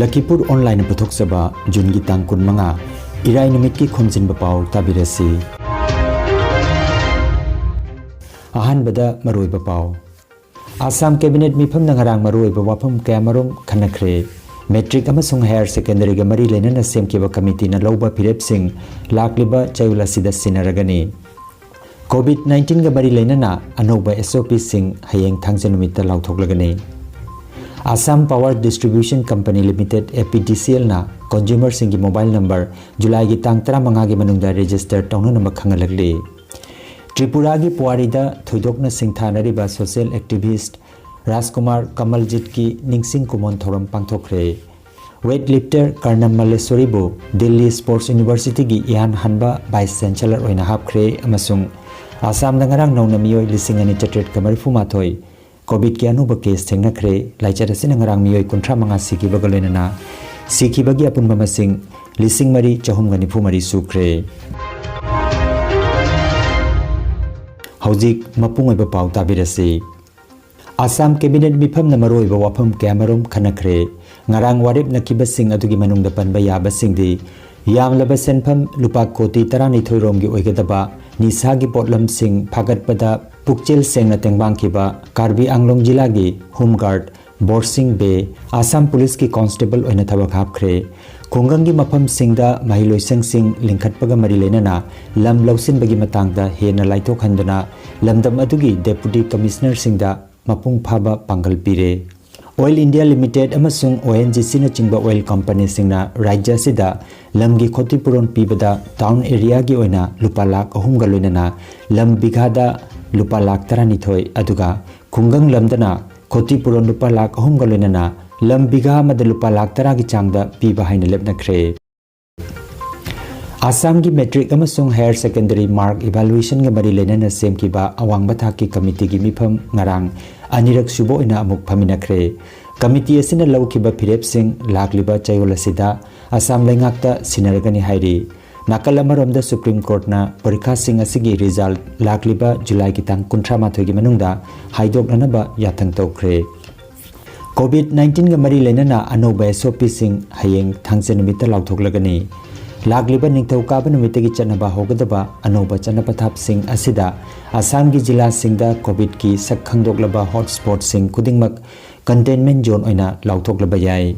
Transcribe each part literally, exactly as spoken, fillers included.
ꯂꯈꯤꯄꯨꯔ ꯑꯣꯟꯂꯥꯏꯟꯅ ꯄꯨꯊꯣꯛꯆꯕ ꯖꯨꯟꯒꯤ ꯇꯥꯡ ꯀꯨꯟꯃꯉꯥ, ꯏꯔꯥꯏ ꯅꯨꯃꯤꯠꯀꯤ ꯈꯣꯝꯖꯤꯟꯕ ꯄꯥꯎ ꯇꯥꯕꯤꯔꯁꯤ꯫ ꯑꯍꯥꯟꯕꯗ ꯃꯔꯨꯑꯣꯏꯕ ꯄꯥꯎ꯫ ꯑꯁꯥꯝ ꯀꯦꯕꯤꯅꯦꯠ ꯃꯤꯐꯝꯅ ꯉꯔꯥꯡ ꯃꯔꯨꯑꯣꯏꯕ ꯋꯥꯐꯝ ꯀꯌꯥꯃꯔꯨꯝ ꯈꯟꯅꯈ꯭ꯔꯦ꯫ ꯃꯦꯇ꯭ꯔꯤꯛ ꯑꯃꯁꯨꯡ ꯍꯥꯌꯔ ꯁꯦꯀꯦꯟꯗꯔꯤꯒ ꯃꯔꯤ ꯂꯩꯅꯅ ꯁꯦꯝꯈꯤꯕ ꯀꯃꯤꯇꯤꯅ ꯂꯧꯕ ꯐꯤꯔꯦꯞꯁꯤꯡ ꯂꯥꯛꯂꯤꯕ ꯆꯌꯣꯜ ꯑꯁꯤꯗ ꯁꯤꯟꯅꯔꯒꯅꯤ꯫ ꯀꯣꯚꯤꯗ ꯅꯥꯏꯟꯇꯤꯟꯒ ꯃꯔꯤ ꯂꯩꯅꯅ ꯑꯅꯧꯕ ꯑꯦꯁ ꯑꯣ ꯄꯤꯁꯤꯡ ꯍꯌꯦꯡ ꯊꯥꯡꯖ ꯅꯨꯃꯤꯠꯇ ꯂꯥꯎꯊꯣꯛꯂꯒꯅꯤ꯫ Assam power distribution company limited, A P D C ꯑꯦꯜꯅ ꯀꯣꯟꯖꯨꯃꯔꯁꯤꯡꯒꯤ ꯃꯣꯕꯥꯏꯜ ꯅꯝꯕꯔ ꯖꯨꯂꯥꯏꯒꯤ ꯇꯥꯡ ꯇꯔꯥꯃꯉꯥꯒꯤ ꯃꯅꯨꯡꯗ ꯔꯦꯖꯤꯁꯇꯔ ꯇꯧꯅꯅꯕ ꯈꯪꯍꯜꯂꯛꯂꯤ꯫ ꯇ꯭ꯔꯤꯄꯨꯔꯥꯒꯤ ꯄꯨꯋꯥꯔꯤꯗ ꯊꯣꯏꯗꯣꯛꯅ ꯁꯤꯡꯊꯥꯅꯔꯤꯕ ꯁꯣꯁꯤꯌꯦꯜ ꯑꯦꯛꯇꯤꯚꯤꯁ꯭ꯠ ꯔꯥꯖꯀꯨꯃꯥꯔ ꯀꯃꯜꯖꯤꯠꯀꯤ ꯅꯤꯡꯁꯤꯡ ꯀꯨꯃꯣꯟ ꯊꯧꯔꯝ ꯄꯥꯡꯊꯣꯛꯈ꯭ꯔꯦ꯫ Weight lifter Karnam ꯃꯜꯂꯦꯁꯣꯔꯤꯕꯨ Delhi sports ꯌꯨꯅꯤꯚꯔꯁꯤꯇꯤꯒꯤ ꯏꯍꯥꯟ ꯍꯥꯟꯕ ꯚꯥꯏꯁ ꯆꯥꯟꯁꯦꯂꯔ ꯑꯣꯏꯅ ꯍꯥꯞꯈ꯭ꯔꯦ ꯑꯃꯁꯨꯡ ꯑꯁꯥꯝꯗ ꯉꯔꯥꯡ ꯅꯧꯅ ꯃꯤꯑꯣꯏ ꯂꯤꯁꯤꯡ ꯑꯅꯤ ꯆꯥꯇ꯭ꯔꯦꯠꯀ ꯃꯔꯤꯐꯨ ꯃꯥꯊꯣꯏ ꯀꯣꯚꯤꯗꯀꯤ ꯑꯅꯧꯕ ꯀꯦꯁ ꯊꯦꯡꯅꯈ꯭ꯔꯦ꯫ ꯂꯥꯏꯆꯠ ꯑꯁꯤꯅ ꯉꯔꯥꯡ ꯃꯤꯑꯣꯏ ꯀꯨꯟꯊ꯭ꯔꯥ ꯃꯉꯥ ꯁꯤꯈꯤꯕꯒ ꯂꯣꯏꯅꯅ ꯁꯤꯈꯤꯕꯒꯤ ꯑꯄꯨꯟꯕ ꯃꯁꯤꯡ ꯂꯤꯁꯤꯡ ꯃꯔꯤ ꯆꯍꯨꯝꯒ ꯅꯤꯐꯨ ꯃꯔꯤ ꯁꯨꯈ꯭ꯔꯦ꯫ ꯍꯧꯖꯤꯛ ꯃꯄꯨꯡ ꯑꯣꯏꯕ ꯄꯥꯎ ꯇꯥꯕꯤꯔꯁꯤ꯫ ꯑꯁꯥꯝ ꯀꯦꯕꯤꯅꯦꯠ ꯃꯤꯐꯝꯅ ꯃꯔꯨꯑꯣꯏꯕ ꯋꯥꯐꯝ ꯀꯌꯥꯃꯔꯨꯝ ꯈꯟꯅꯈ꯭ꯔꯦ꯫ ꯉꯔꯥꯡ ꯋꯥꯔꯦꯞꯅꯈꯤꯕꯁꯤꯡ ꯑꯗꯨꯒꯤ ꯃꯅꯨꯡꯗ ꯄꯟꯕ ꯌꯥꯕꯁꯤꯡꯗꯤ, ꯌꯥꯝꯂꯕ ꯁꯦꯟꯐꯝ ꯂꯨꯄꯥ ꯀꯣꯇꯤ ꯇꯔꯥꯅꯤꯊꯣꯏ ꯔꯣꯝꯒꯤ ꯑꯣꯏꯒꯗꯕ ꯅꯤꯁꯥꯒꯤ ꯄꯣꯠꯂꯝꯁꯤꯡ ꯐꯥꯒꯠꯄꯗ ꯄꯨꯛꯆꯦꯜ ꯁꯦꯡꯅ ꯇꯦꯡꯕꯥꯡꯈꯤꯕ ꯀꯥꯔꯕꯤ ꯑꯪꯂꯣꯡ ꯖꯤꯂꯥꯒꯤ ꯍꯣꯝ ꯒꯥꯔꯗ ꯕꯣꯔꯁꯤꯡ ꯕꯦ, ꯑꯁꯥꯝ ꯄꯨꯂꯤꯁꯀꯤ ꯀꯣꯟꯁꯇꯦꯕꯜ ꯑꯣꯏꯅ ꯊꯕꯛ ꯍꯥꯞꯈ꯭ꯔꯦ꯫ ꯈꯨꯡꯒꯪꯒꯤ ꯃꯐꯝꯁꯤꯡꯗ ꯃꯍꯩꯂꯣꯏꯁꯪꯁꯤꯡ ꯂꯤꯡꯈꯠꯄꯒ ꯃꯔꯤ ꯂꯩꯅꯅ ꯂꯝ ꯂꯧꯁꯤꯟꯕꯒꯤ ꯃꯇꯥꯡꯗ ꯍꯦꯟꯅ ꯂꯥꯏꯊꯣꯛꯍꯟꯗꯨꯅ ꯂꯝꯗꯝ ꯑꯗꯨꯒꯤ ꯗꯦꯄꯨꯇꯤ ꯀꯃꯤꯁꯅꯔꯁꯤꯡꯗ ꯃꯄꯨꯡ ꯐꯥꯕ ꯄꯥꯡꯒꯜ ꯄꯤꯔꯦ꯫ ꯑꯣꯏꯜ ꯏꯟꯗꯤꯌꯥ ꯂꯤꯃꯤꯇꯦꯗ ꯑꯃꯁꯨꯡ ꯑꯣ ꯑꯦꯟ ꯖꯤ ꯁꯤꯅꯆꯤꯡꯕ ꯑꯣꯏꯜ ꯀꯝꯄꯅꯤꯁꯤꯡꯅ ꯔꯥꯖ꯭ꯌ ꯑꯁꯤꯗ ꯂꯝꯒꯤ ꯈꯣꯇꯤꯄꯨꯔꯣꯟ ꯄꯤꯕꯗ ꯇꯥꯎꯟ ꯑꯦꯔꯤꯌꯥꯒꯤ ꯑꯣꯏꯅ ꯂꯨꯄꯥ ꯂꯥꯈ ꯑꯍꯨꯝꯒ ꯂꯣꯏꯅꯅ ꯂꯝ ꯕꯤꯘꯥꯗ ꯂꯨꯄꯥ ꯂꯥꯈ ꯇꯔꯥꯅꯤꯊꯣꯏ, ꯑꯗꯨꯒ ꯈꯨꯡꯒꯪ ꯂꯝꯗꯅ ꯈꯣꯇꯤꯄꯨꯔꯣꯟ ꯂꯨꯄꯥ ꯂꯥꯈ ꯑꯍꯨꯝꯒ ꯂꯣꯏꯅꯅ ꯂꯝ ꯕꯤꯘꯥ ꯑꯃꯗ ꯂꯨꯄꯥ ꯂꯥꯈ ꯇꯔꯥꯒꯤ ꯆꯥꯡꯗ ꯄꯤꯕ ꯍꯥꯏꯅ ꯂꯦꯞꯅꯈ꯭ꯔꯦ꯫ ꯑꯁꯥꯝꯒꯤ ꯃꯦꯇ꯭ꯔꯤꯛ ꯑꯃꯁꯨꯡ ꯍꯥꯌꯔ ꯁꯦꯀꯦꯟꯗꯔꯤ ꯃꯥꯔꯛ ꯏꯚꯥꯂꯨꯌꯦꯁꯟꯒ ꯃꯔꯤ ꯂꯩꯅꯅ ꯁꯦꯝꯈꯤꯕ ꯑꯋꯥꯡꯕ ꯊꯥꯛꯀꯤ ꯀꯃꯤꯇꯤꯒꯤ ꯃꯤꯐꯝ ꯉꯔꯥꯡ ꯑꯅꯤꯔꯛ ꯁꯨꯕ ꯑꯣꯏꯅ ꯑꯃꯨꯛ ꯐꯝꯃꯤꯟꯅꯈ꯭ꯔꯦ꯫ ꯀꯃꯤꯇꯤ ꯑꯁꯤꯅ ꯂꯧꯈꯤꯕ ꯐꯤꯔꯦꯞꯁꯤꯡ ꯂꯥꯛꯂꯤꯕ ꯆꯌꯣꯜ ꯑꯁꯤꯗ ꯑꯁꯥꯝ ꯂꯩꯉꯥꯛꯇ ꯁꯤꯟꯅꯔꯒꯅꯤ ꯍꯥꯏꯔꯤ꯫ ꯅꯥꯀꯜ ꯑꯃꯔꯣꯝꯗ ꯁꯨꯄ꯭ꯔꯤꯝ ꯀꯣꯔꯠꯅ ꯄꯔꯤꯈꯥꯁꯤꯡ ꯑꯁꯤꯒꯤ ꯔꯤꯖꯜ ꯂꯥꯛꯂꯤꯕ ꯖꯨꯂꯥꯏꯒꯤ ꯇꯥꯡ ꯀꯨꯟꯊ꯭ꯔꯥ ꯃꯥꯊꯣꯏꯒꯤ ꯃꯅꯨꯡꯗ ꯍꯥꯏꯗꯣꯛꯅꯅꯕ ꯌꯥꯊꯪ ꯇꯧꯈ꯭ꯔꯦ꯫ COVID nineteen ꯒ ꯃꯔꯤ ꯂꯩꯅꯅ ꯑꯅꯧꯕ S O P ꯁꯤꯡ ꯍꯌꯦꯡ ꯊꯥꯡꯖ ꯅꯨꯃꯤꯠꯇ ꯂꯥꯎꯊꯣꯛꯂꯒꯅꯤ꯫ ꯂꯥꯛꯂꯤꯕ ꯅꯤꯡꯊꯧꯀꯥꯕ ꯅꯨꯃꯤꯠꯇꯒꯤ ꯆꯠꯅꯕ ꯍꯧꯒꯗꯕ ꯑꯅꯧꯕ ꯆꯠꯅ ꯄꯊꯥꯞꯁꯤꯡ ꯑꯁꯤꯗ ꯑꯁꯥꯝꯒꯤ ꯖꯤꯂꯥꯁꯤꯡꯗ COVID ꯀꯤ ꯁꯛ ꯈꯪꯗꯣꯛꯂꯕ hot spot ꯁꯤꯡ ꯈꯨꯗꯤꯡꯃꯛ containment zone ꯑꯣꯏꯅ ꯂꯥꯎꯊꯣꯛꯂꯕ ꯌꯥꯏ꯫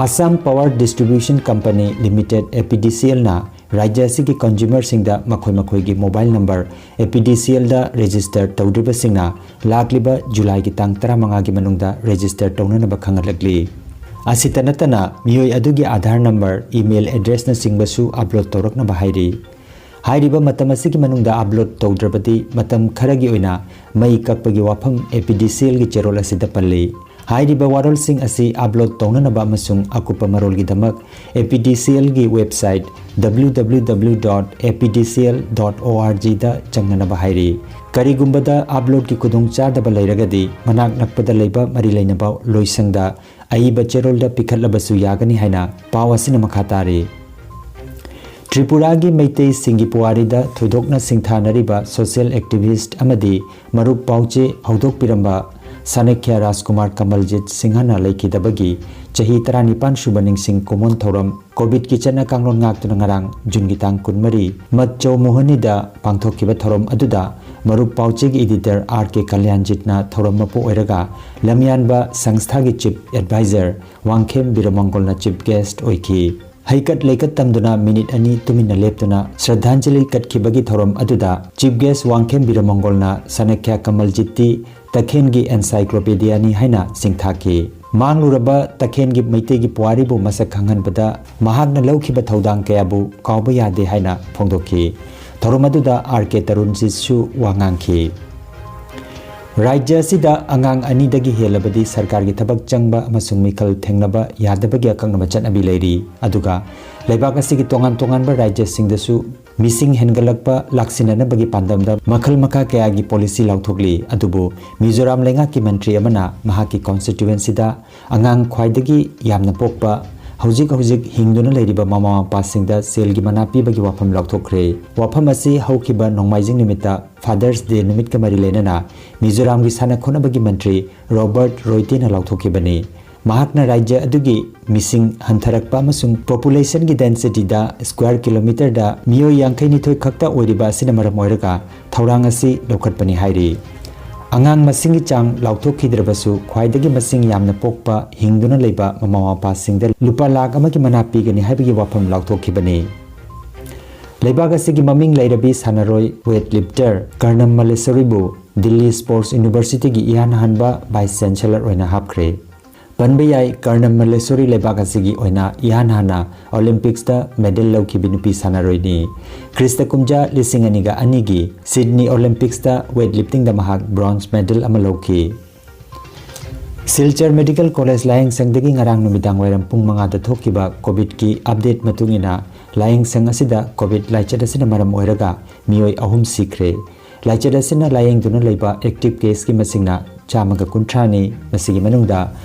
Assam Power Distribution Company Limited, A P D C L ꯅ ꯔꯥꯖ꯭ꯌ ꯑꯁꯤꯒꯤ consumer ꯁꯤꯡꯗ ꯃꯈꯣꯏ ꯃꯈꯣꯏꯒꯤ mobile number A P D C L the register ꯇꯧꯗ꯭ꯔꯤꯕꯁꯤꯡꯅ ꯂꯥꯛꯂꯤꯕ ꯖꯨꯂꯥꯏꯒꯤ ꯇꯥꯡ ꯇꯔꯥꯃꯉꯥꯒꯤ ꯃꯅꯨꯡꯗ register ꯇꯧꯅꯅꯕ ꯈꯪꯍꯜꯂꯛꯂꯤ꯫ ꯑꯁꯤꯇ ꯅꯠꯇꯅ ꯃꯤꯑꯣꯏ ꯑꯗꯨꯒꯤ Aadhaar number, email address ꯅꯆꯤꯡꯕꯁꯨ upload ꯇꯧꯔꯛꯅꯕ ꯍꯥꯏꯔꯤ꯫ ꯍꯥꯏꯔꯤꯕ ꯃꯇꯝ ꯑꯁꯤꯒꯤ ꯃꯅꯨꯡꯗ upload ꯇꯧꯗ꯭ꯔꯕꯗꯤ ꯃꯇꯝ ꯈꯔꯒꯤ ꯑꯣꯏꯅ ꯃꯩ ꯀꯛꯄꯒꯤ ꯋꯥꯐꯝ A P D C L ꯒꯤ ꯆꯦꯔꯣꯜ ꯑꯁꯤꯗ ꯄꯜꯂꯤ꯫ ꯍꯥꯏꯔꯤꯕ ꯋꯥꯔꯣꯜꯁꯤꯡ ꯑꯁꯤ upload ꯇꯧꯅꯅꯕ ꯑꯃꯁꯨꯡ ꯑꯀꯨꯞꯄ ꯃꯔꯣꯜꯒꯤꯗꯃꯛ A P D C L ꯒꯤ website W W W dot A P D C L dot org ꯗ ꯆꯪꯅꯅꯕ ꯍꯥꯏꯔꯤ꯫ ꯀꯔꯤꯒꯨꯝꯕꯗ upload ꯀꯤ ꯈꯨꯗꯣꯡꯆꯥꯗꯕ ꯂꯩꯔꯒꯗꯤ ꯃꯅꯥꯛ ꯅꯛꯄꯗ ꯂꯩꯕ ꯃꯔꯤ ꯂꯩꯅꯕ ꯂꯣꯏꯁꯪꯗ ꯑꯏꯕ ꯆꯦꯔꯣꯜꯗ ꯄꯤꯈꯠꯂꯕꯁꯨ ꯌꯥꯒꯅꯤ ꯍꯥꯏꯅ ꯄꯥꯎ ꯑꯁꯤꯅ ꯃꯈꯥ ꯇꯥꯔꯤ꯫ ꯇ꯭ꯔꯤꯄꯨꯔꯥꯒꯤ ꯃꯩꯇꯩꯁꯤꯡꯒꯤ ꯄꯨꯋꯥꯔꯤꯗ ꯊꯣꯏꯗꯣꯛꯅ ꯁꯤꯡꯊꯥꯅꯔꯤꯕ social activist ꯑꯃꯗꯤ ꯃꯔꯨꯞ ꯄꯥꯎꯆꯦ ꯍꯧꯗꯣꯛꯄꯤꯔꯝꯕ ꯁꯥꯅꯈ꯭ꯌ ꯔꯥꯖꯀꯨꯃꯥꯔ ꯀꯃꯜꯖꯤꯠ ꯁꯤꯡꯍꯅ ꯂꯩꯈꯤꯗꯕꯒꯤ ꯆꯍꯤ ꯇꯔꯥꯅꯤꯄꯥꯟ ꯁꯨꯕ ꯅꯤꯡꯁꯤꯡ ꯀꯨꯝꯑꯣꯟ ꯊꯧꯔꯝ COVID ꯀꯤ ꯆꯠꯅ ꯀꯥꯡꯂꯣꯟ ꯉꯥꯛꯇꯨꯅ ꯉꯔꯥꯡ ꯖꯨꯟꯒꯤ ꯇꯥꯡ ꯀꯨꯟꯃꯔꯤ ꯃꯠꯆꯧ ꯃꯣꯍꯅꯤꯗ ꯄꯥꯡꯊꯣꯛꯈꯤꯕ ꯊꯧꯔꯝ ꯑꯗꯨꯗ ꯃꯔꯨꯞ ꯄꯥꯎꯆꯦꯒꯤ editor R K ꯀꯂꯌꯥꯟꯖꯤꯠꯅ ꯊꯧꯔꯝ ꯃꯄꯨ ꯑꯣꯏꯔꯒ ꯂꯝꯌꯥꯟꯕ ꯁꯪꯁꯊꯥꯒꯤ chief advisor Wangkhem ꯕꯤꯔꯃꯪꯒꯣꯜꯅ chief guest ꯑꯣꯏꯈꯤ꯫ ꯍꯩꯀꯠ ꯂꯩꯀꯠ ꯇꯝꯗꯨꯅ ꯃꯤꯅꯤꯠ ꯑꯅꯤ ꯇꯨꯃꯤꯟꯅ ꯂꯦꯞꯇꯨꯅ ꯁ꯭ꯔꯗꯥꯟꯖꯂꯤ ꯀꯠꯈꯤꯕꯒꯤ ꯊꯧꯔꯝ ꯑꯗꯨꯗ chief guest ꯋꯥꯡꯈꯦꯝ ꯕꯤꯔꯃꯪꯒꯣꯜꯅ ꯁꯥꯅꯈ꯭ꯌ ꯀꯃꯜꯖꯤꯠꯇꯤ ꯇꯈꯦꯟꯒꯤ encyclopedia ꯅꯤ ꯍꯥꯏꯅ ꯁꯤꯡꯊꯥꯈꯤ꯫ ꯃꯥꯡꯂꯨꯔꯕ ꯇꯈꯦꯟꯒꯤ ꯃꯩꯇꯩꯒꯤ ꯄꯨꯋꯥꯔꯤꯕꯨ ꯃꯁꯛ ꯈꯪꯍꯟꯕꯗ ꯃꯍꯥꯛꯅ ꯂꯧꯈꯤꯕ ꯊꯧꯗꯥꯡ ꯀꯌꯥꯕꯨ ꯀꯥꯎꯕ ꯌꯥꯗꯦ ꯍꯥꯏꯅ ꯐꯣꯡꯗꯣꯛꯈꯤ꯫ ꯊꯧꯔꯝ ꯑꯗꯨꯗ R K ꯇꯔꯨꯟꯖꯤꯠꯁꯨ ꯋꯥ ꯉꯥꯡꯈꯤ꯫ ꯔꯥꯖ꯭ꯌ ꯑꯁꯤꯗ ꯑꯉꯥꯡ ꯑꯅꯤꯗꯒꯤ ꯍꯦꯜꯂꯕꯗꯤ ꯁꯔꯀꯥꯔꯒꯤ ꯊꯕꯛ ꯆꯪꯕ ꯑꯃꯁꯨꯡ ꯃꯤꯈꯜ ꯊꯦꯡꯅꯕ ꯌꯥꯗꯕꯒꯤ ꯑꯀꯛꯅꯕ ꯆꯠꯅꯕꯤ ꯂꯩꯔꯤ꯫ ꯑꯗꯨꯒ ꯂꯩꯕꯥꯛ ꯑꯁꯤꯒꯤ ꯇꯣꯉꯥꯟ ꯇꯣꯉꯥꯟꯕ ꯔꯥꯖ꯭ꯌꯁꯤꯡꯗꯁꯨ ꯃꯤꯁꯤꯡ ꯍꯦꯟꯒꯠꯂꯛꯄ ꯂꯥꯛꯁꯤꯟꯅꯅꯕꯒꯤ ꯄꯥꯟꯗꯝꯗ ꯃꯈꯜ ꯃꯈꯥ ꯀꯌꯥꯒꯤ policy ꯂꯥꯎꯊꯣꯛꯂꯤ꯫ ꯑꯗꯨꯕꯨ ꯃꯤꯖꯣꯔꯥꯝ ꯂꯩꯉꯥꯛꯀꯤ ꯃꯟꯇ꯭ꯔꯤ ꯑꯃꯅ ꯃꯍꯥꯛꯀꯤ constituency ꯗ ꯑꯉꯥꯡ ꯈ꯭ꯋꯥꯏꯗꯒꯤ ꯌꯥꯝꯅ ꯄꯣꯛꯄ ꯍꯧꯖꯤꯛ ꯍꯧꯖꯤꯛ ꯍꯤꯡꯗꯨꯅ ꯂꯩꯔꯤꯕ ꯃꯃꯥ ꯃꯄꯥꯁꯤꯡꯗ ꯁꯦꯜꯒꯤ ꯃꯅꯥ ꯄꯤꯕꯒꯤ ꯋꯥꯐꯝ ꯂꯥꯎꯊꯣꯛꯈ꯭ꯔꯦ꯫ ꯋꯥꯐꯝ ꯑꯁꯤ ꯍꯧꯈꯤꯕ ꯅꯣꯡꯃꯥꯏꯖꯤꯡ ꯅꯨꯃꯤꯠꯇ Father's Day ꯅꯨꯃꯤꯠꯀ ꯃꯔꯤ ꯂꯩꯅꯅ ꯃꯤꯖꯣꯔꯥꯝꯒꯤ ꯁꯥꯟꯅ ꯈꯣꯠꯅꯕꯒꯤ ꯃꯟꯇ꯭ꯔꯤ ꯔꯣꯕꯔꯠ ꯔꯣꯏꯇꯦꯅ ꯂꯥꯎꯊꯣꯛꯈꯤꯕꯅꯤ꯫ ꯃꯍꯥꯛꯅ ꯔꯥꯖ꯭ꯌ ꯑꯗꯨꯒꯤ ꯃꯤꯁꯤꯡ ꯍꯟꯊꯔꯛꯄ ꯑꯃꯁꯨꯡ populationꯒꯤ densityꯗ square kilometerꯗ ꯃꯤꯑꯣꯏ ꯌꯥꯡꯈꯩ ꯅꯤꯊꯣꯏ ꯈꯛꯇ ꯑꯣꯏꯔꯤꯕ ꯑꯁꯤꯅ ꯃꯔꯝ ꯑꯣꯏꯔꯒ ꯊꯧꯔꯥꯡ ꯑꯁꯤ ꯂꯧꯈꯠꯄꯅꯤ ꯍꯥꯏꯔꯤ꯫ ꯑꯉꯥꯡ ꯃꯁꯤꯡꯒꯤ ꯆꯥꯡ ꯂꯥꯎꯊꯣꯛꯈꯤꯗ꯭ꯔꯕꯁꯨ, ꯈ꯭ꯋꯥꯏꯗꯒꯤ ꯃꯁꯤꯡ ꯌꯥꯝꯅ ꯄꯣꯛꯄ ꯍꯤꯡꯗꯨꯅ ꯂꯩꯕ ꯃꯃꯥ ꯃꯄꯥꯁꯤꯡꯗ ꯂꯨꯄꯥ ꯂꯥꯈ ꯑꯃꯒꯤ ꯃꯅꯥ ꯄꯤꯒꯅꯤ ꯍꯥꯏꯕꯒꯤ ꯋꯥꯐꯝ ꯂꯥꯎꯊꯣꯛꯈꯤꯕꯅꯤ꯫ ꯂꯩꯕꯥꯛ ꯑꯁꯤꯒꯤ ꯃꯃꯤꯡ ꯂꯩꯔꯕꯤ ꯁꯥꯟꯅꯔꯣꯏ weightlifter ꯀꯔꯅꯝ ꯃꯜꯂꯦꯁꯣꯔꯤꯕꯨ ꯗꯤꯜꯂꯤ Sports Universityꯒꯤ ꯏꯍꯥꯟ ꯍꯥꯟꯕ Vice Chancellor ꯑꯣꯏꯅ ꯍꯥꯞꯈ꯭ꯔꯦ꯫ ꯄꯟꯕ ꯌꯥꯏ, ꯀꯔꯅꯝ ꯃꯜꯂꯦꯁꯣꯔꯤ ꯂꯩꯕꯥꯛ ꯑꯁꯤꯒꯤ ꯑꯣꯏꯅ ꯏꯍꯥꯟ ꯍꯥꯟꯅ Olympicsꯇ medal ꯂꯧꯈꯤꯕꯤ ꯅꯨꯄꯤ ꯁꯥꯟꯅꯔꯣꯏꯅꯤ꯫ ꯈ꯭ꯔꯤꯁꯇ ꯀꯨꯝꯖꯥ ꯂꯤꯁꯤꯡ ꯑꯅꯤꯒ ꯑꯅꯤꯒꯤ Sydney Olympicsꯇ weightliftingꯗ ꯃꯍꯥꯛ bronze medal ꯑꯃ ꯂꯧꯈꯤ꯫ ꯁꯤꯜꯆꯔ Medical College ꯂꯥꯌꯦꯡ ꯁꯪꯗꯒꯤ ꯉꯔꯥꯡ ꯅꯨꯃꯤꯗꯥꯡ ꯋꯥꯏꯔꯝ ꯄꯨꯡ ꯃꯉꯥꯗ ꯊꯣꯛꯈꯤꯕ COVIDꯀꯤ update ꯃꯇꯨꯡ ꯏꯟꯅ, ꯂꯥꯌꯦꯡ ꯁꯪ ꯑꯁꯤꯗ COVID ꯂꯥꯏꯆꯠ ꯑꯁꯤꯅ ꯃꯔꯝ ꯑꯣꯏꯔꯒ ꯃꯤꯑꯣꯏ ꯑꯍꯨꯝ ꯁꯤꯈ꯭ꯔꯦ꯫ ꯂꯥꯏꯆꯠ ꯑꯁꯤꯅ ꯂꯥꯌꯦꯡꯗꯨꯅ ꯂꯩꯕ active caseꯀꯤ ꯃꯁꯤꯡꯅ ꯆꯥꯝꯃꯒ ꯀꯨꯟꯊ꯭ꯔꯥꯅꯤ꯫ ꯃꯁꯤꯒꯤ ꯃꯅꯨꯡꯗ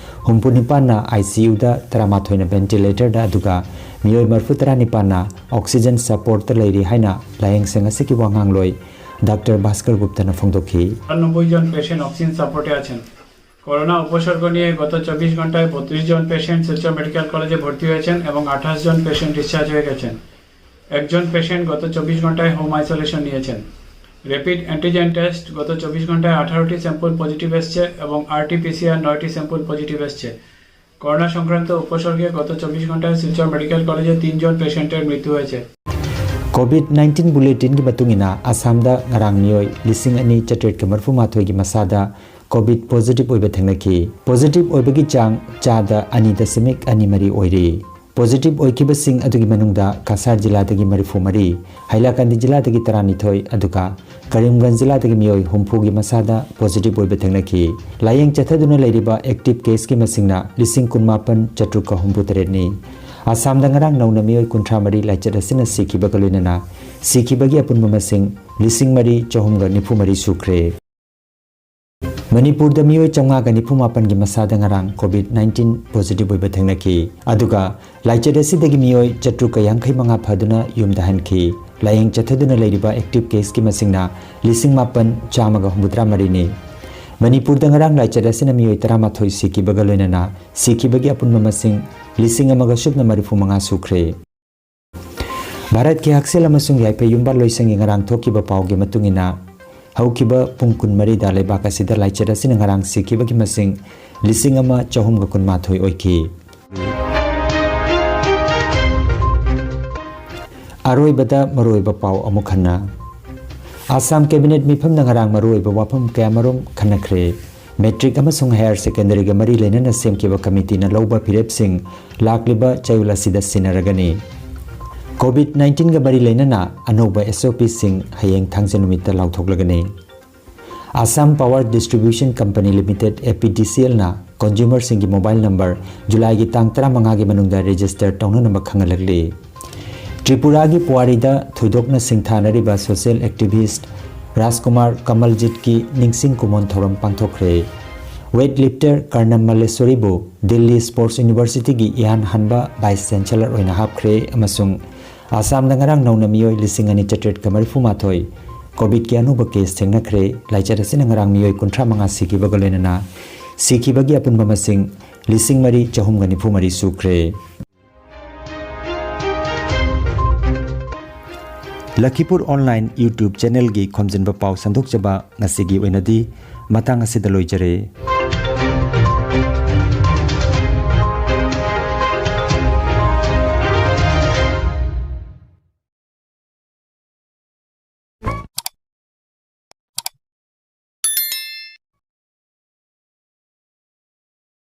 ꯍꯨꯝꯐꯨ ꯅꯤꯄꯥꯟꯅ ICUꯗ, ꯇꯔꯥꯃꯥꯊꯣꯏꯅ ventilatorꯗ, ꯑꯗꯨꯒ ꯃꯤꯑꯣꯏ ꯃꯔꯤꯐꯨ ꯇꯔꯥꯅꯤꯄꯥꯟꯅ oxygen supportꯇ ꯂꯩꯔꯤ ꯍꯥꯏꯅ ꯂꯥꯌꯦꯡ ꯁꯪ ꯑꯁꯤꯒꯤ ꯋꯥꯉꯥꯡꯂꯣꯏ ꯗꯥꯛꯇꯔ ꯚꯥꯁꯀꯔ ꯒꯨꯞꯇꯅ ꯐꯣꯡꯗꯣꯛꯈꯤ꯫ নব্বই জন পেশেন্ট অক্সিজেন সাপোর্টে আছেন। করোনা উপসর্গ নিয়ে গত চব্বিশ ঘন্টায় বত্রিশ জন পেশেন্ট শিলচর মেডিকেল কলেজে ভর্তি হয়েছেন এবং আঠাশ জন পেশেন্ট ডিসচার্জ হয়ে গেছেন। একজন পেশেন্ট গত চব্বিশ ঘন্টায় হোম আইসোলেশন নিয়েছেন। র্যাপিড অ্যান্টিজেন টেস্ট গত চব্বিশ ঘন্টায় আঠারোটি স্যাম্পল পজিটিভ এসছে এবং আরটি পিসিআর নয়টি স্যাম্পল পজিটিভ এসছে। করোনা সংক্রান্ত উপসর্গে গত চব্বিশ ঘন্টায় শিলচর মেডিকেল কলেজে তিনজন পেশেন্টের মৃত্যু হয়েছে। COVID nineteen bulletinꯒꯤ ꯃꯇꯨꯡ ꯏꯟꯅ, ꯑꯁꯥꯝꯗ ꯉꯔꯥꯡ ꯃꯤꯑꯣꯏ ꯂꯤꯁꯤꯡ ꯑꯅꯤ ꯆꯥꯇ꯭ꯔꯦꯠꯀ ꯃꯔꯤꯐꯨ ꯃꯥꯊꯣꯏꯒꯤ ꯃꯁꯥꯗ COVID positive ꯑꯣꯏꯕ ꯊꯦꯡꯅꯈꯤ꯫ Positive ꯑꯣꯏꯕꯒꯤ ꯆꯥꯡ ꯆꯥꯗ ꯑꯅꯤ ꯗꯁꯃꯤꯛ ꯑꯅꯤ ꯃꯔꯤ ꯑꯣꯏꯔꯤ꯫ Positive ꯑꯣꯏꯈꯤꯕꯁꯤꯡ ꯑꯗꯨꯒꯤ ꯃꯅꯨꯡꯗ ꯀꯁꯥꯔ ꯖꯤꯂꯥꯗꯒꯤ ꯃꯔꯤꯐꯨ ꯃꯔꯤ, ꯍꯥꯏꯂꯥꯀꯥꯟꯗꯤ ꯖꯤꯂꯥꯗꯒꯤ ꯇꯔꯥꯅꯤꯊꯣꯏ, ꯑꯗꯨꯒ ꯀꯔꯤꯝꯒꯟꯖ ꯖꯤꯂꯥꯗꯒꯤ ꯃꯤꯑꯣꯏ ꯍꯨꯝꯐꯨꯒꯤ ꯃꯁꯥꯗ positive ꯑꯣꯏꯕ ꯊꯦꯡꯅꯈꯤ꯫ ꯂꯥꯌꯦꯡ ꯆꯠꯊꯗꯨꯅ ꯂꯩꯔꯤꯕ active caseꯀꯤ ꯃꯁꯤꯡꯅ ꯂꯤꯁꯤꯡ ꯀꯨꯟꯃꯥꯄꯟ ꯆꯥꯇ꯭ꯔꯨꯛꯀ ꯍꯨꯝꯐꯨ ꯇꯔꯦꯠꯅꯤ꯫ ꯑꯁꯥꯝꯗ ꯉꯔꯥꯡ ꯅꯧꯅ ꯃꯤꯑꯣꯏ ꯀꯨꯟꯊ꯭ꯔꯥ ꯃꯔꯤ ꯂꯥꯏꯆꯠ ꯑꯁꯤꯅ ꯁꯤꯈꯤꯕꯒ ꯂꯣꯏꯅꯅ ꯁꯤꯈꯤꯕꯒꯤ ꯑꯄꯨꯟꯕ ꯃꯁꯤꯡ ꯂꯤꯁꯤꯡ ꯃꯔꯤ ꯆꯍꯨꯝꯒ ꯅꯤꯐꯨ ꯃꯔꯤ ꯁꯨꯈ꯭ꯔꯦ꯫ ꯃꯅꯤꯄꯨꯔꯗ ꯃꯤꯑꯣꯏ ꯆꯥꯝꯃꯉꯥꯒ ꯅꯤꯐꯨ ꯃꯥꯄꯟꯒꯤ ꯃꯁꯥꯗ ꯉꯔꯥꯡ COVID nineteen positive ꯑꯣꯏꯕ ꯊꯦꯡꯅꯈꯤ꯫ ꯑꯗꯨꯒ ꯂꯥꯏꯆꯠ ꯑꯁꯤꯗꯒꯤ ꯃꯤꯑꯣꯏ ꯆꯥꯇ꯭ꯔꯨꯛꯀ ꯌꯥꯡꯈꯩ ꯃꯉꯥ ꯐꯗꯨꯅ ꯌꯨꯝꯗ ꯍꯟꯈꯤ꯫ ꯂꯥꯌꯦꯡ ꯆꯠꯊꯗꯨꯅ ꯂꯩꯔꯤꯕ active caseꯀꯤ ꯃꯁꯤꯡꯅ ꯂꯤꯁꯤꯡ ꯃꯥꯄꯟ ꯆꯥꯝꯃꯒ ꯍꯨꯝꯐꯨꯇꯔꯥ ꯃꯔꯤꯅꯤ꯫ ꯃꯅꯤꯄꯨꯔꯗ ꯉꯔꯥꯡ ꯂꯥꯏꯆꯠ ꯑꯁꯤꯅ ꯃꯤꯑꯣꯏ ꯇꯔꯥꯃꯥꯊꯣꯏ ꯁꯤꯈꯤꯕꯒ ꯂꯣꯏꯅꯅ ꯁꯤꯈꯤꯕꯒꯤ ꯑꯄꯨꯟꯕ ꯃꯁꯤꯡ ꯂꯤꯁꯤꯡ ꯑꯃꯒ ꯁꯨꯞꯅ ꯃꯔꯤꯐꯨ ꯃꯉꯥ ꯁꯨꯈ꯭ꯔꯦ꯫ ꯚꯥꯔꯠꯀꯤ ꯍꯛꯁꯦꯜ ꯑꯃꯁꯨꯡ ꯌꯥꯏꯐ ꯌꯨꯝꯕꯥꯜ ꯂꯣꯏꯁꯪꯒꯤ ꯉꯔꯥꯡ ꯊꯣꯛꯈꯤꯕ ꯄꯥꯎꯒꯤ ꯃꯇꯨꯡ ꯏꯟꯅ, ꯍꯧꯈꯤꯕ ꯄꯨꯡ ꯀꯨꯟꯃꯔꯤꯗ ꯂꯩꯕꯥꯛ ꯑꯁꯤꯗ ꯂꯥꯏꯆꯠ ꯑꯁꯤꯅ ꯉꯔꯥꯡ ꯁꯤꯈꯤꯕꯒꯤ ꯃꯁꯤꯡ ꯂꯤꯁꯤꯡ ꯑꯃ ꯆꯍꯨꯝꯒ ꯀꯨꯟꯃꯥꯊꯣꯏ ꯑꯣꯏꯈꯤ꯫ ꯑꯔꯣꯏꯕꯗ ꯃꯔꯨꯑꯣꯏꯕ ꯄꯥꯎ ꯑꯃꯨꯛ ꯍꯟꯅ꯫ ꯑꯁꯥꯝ cabinet ꯃꯤꯐꯝꯅ ꯉꯔꯥꯡ ꯃꯔꯨꯑꯣꯏꯕ ꯋꯥꯐꯝ ꯀꯌꯥꯃꯔꯨꯝ ꯈꯟꯅꯈ꯭ꯔꯦ꯫ Matric ꯑꯃꯁꯨꯡ higher secondaryꯒ ꯃꯔꯤ ꯂꯩꯅꯅ ꯁꯦꯝꯈꯤꯕ committeeꯅ ꯂꯧꯕ ꯐꯤꯔꯦꯞꯁꯤꯡ ꯂꯥꯛꯂꯤꯕ ꯆꯌꯣꯜ ꯑꯁꯤꯗ ꯁꯤꯟꯅꯔꯒꯅꯤ꯫ COVID nineteenꯒ ꯃꯔꯤ ꯂꯩꯅꯅ ꯑꯅꯧꯕ SOPꯁꯤꯡ ꯍꯌꯦꯡ ꯊꯥꯡꯖ ꯅꯨꯃꯤꯠꯇ ꯂꯥꯎꯊꯣꯛꯂꯒꯅꯤ꯫ Assam Power Distribution Company Limited, APDCLꯅ consumerꯁꯤꯡꯒꯤ mobile number Julyꯒꯤ ꯇꯥꯡ ꯇꯔꯥꯃꯉꯥꯒꯤ ꯃꯅꯨꯡꯗ register ꯇꯧꯅꯅꯕ ꯈꯪꯍꯜꯂꯛꯂꯤ꯫ ꯇ꯭ꯔꯤꯄꯨꯔꯥꯒꯤ ꯄꯨꯋꯥꯔꯤꯗ ꯊꯣꯏꯗꯣꯛꯅ ꯁꯤꯡꯊꯥꯅꯔꯤꯕ social activist ꯔꯥꯖꯀꯨꯃꯥꯔ ꯀꯃꯜꯖꯤꯠꯀꯤ ꯅꯤꯡꯁꯤꯡ ꯀꯨꯝꯑꯣꯟ ꯊꯧꯔꯝ ꯄꯥꯡꯊꯣꯛꯈ꯭ꯔꯦ꯫ Weightlifter ꯀꯔꯅꯝ ꯃꯜꯂꯦꯁꯣꯔꯤꯕꯨ ꯗꯤꯜꯂꯤ Sports Universityꯒꯤ ꯏꯍꯥꯟ ꯍꯥꯟꯕ vice chancellor ꯑꯣꯏꯅ ꯍꯥꯞꯈ꯭ꯔꯦ ꯑꯃꯁꯨꯡ ꯑꯁꯥꯝꯗ ꯉꯔꯥꯡ ꯅꯧꯅ ꯃꯤꯑꯣꯏ ꯂꯤꯁꯤꯡ ꯑꯅꯤ ꯆꯥꯇ꯭ꯔꯦꯠꯀ ꯃꯔꯤꯐꯨ ꯃꯥꯊꯣꯏ COVIDꯀꯤ ꯑꯅꯧꯕ case ꯊꯦꯡꯅꯈ꯭ꯔꯦ꯫ ꯂꯥꯏꯆꯠ ꯑꯁꯤꯅ ꯉꯔꯥꯡ ꯃꯤꯑꯣꯏ ꯀꯨꯟꯊ꯭ꯔꯥ ꯃꯉꯥ ꯁꯤꯈꯤꯕꯒ ꯂꯣꯏꯅꯅ ꯁꯤꯈꯤꯕꯒꯤ ꯑꯄꯨꯟꯕ ꯃꯁꯤꯡ ꯂꯤꯁꯤꯡ ꯃꯔꯤ ꯆꯍꯨꯝꯒ ꯅꯤꯐꯨ ꯃꯔꯤ ꯁꯨꯈ꯭ꯔꯦ꯫ ꯂꯈꯤꯄꯨꯔ online YouTube channelꯒꯤ ꯈꯣꯝꯖꯤꯟꯕ ꯄꯥꯎ ꯁꯟꯗꯣꯛꯆꯕ ꯉꯁꯤꯒꯤ ꯑꯣꯏꯅꯗꯤ ꯃꯇꯥꯡ ꯑꯁꯤꯗ ꯂꯣꯏꯖꯔꯦ꯫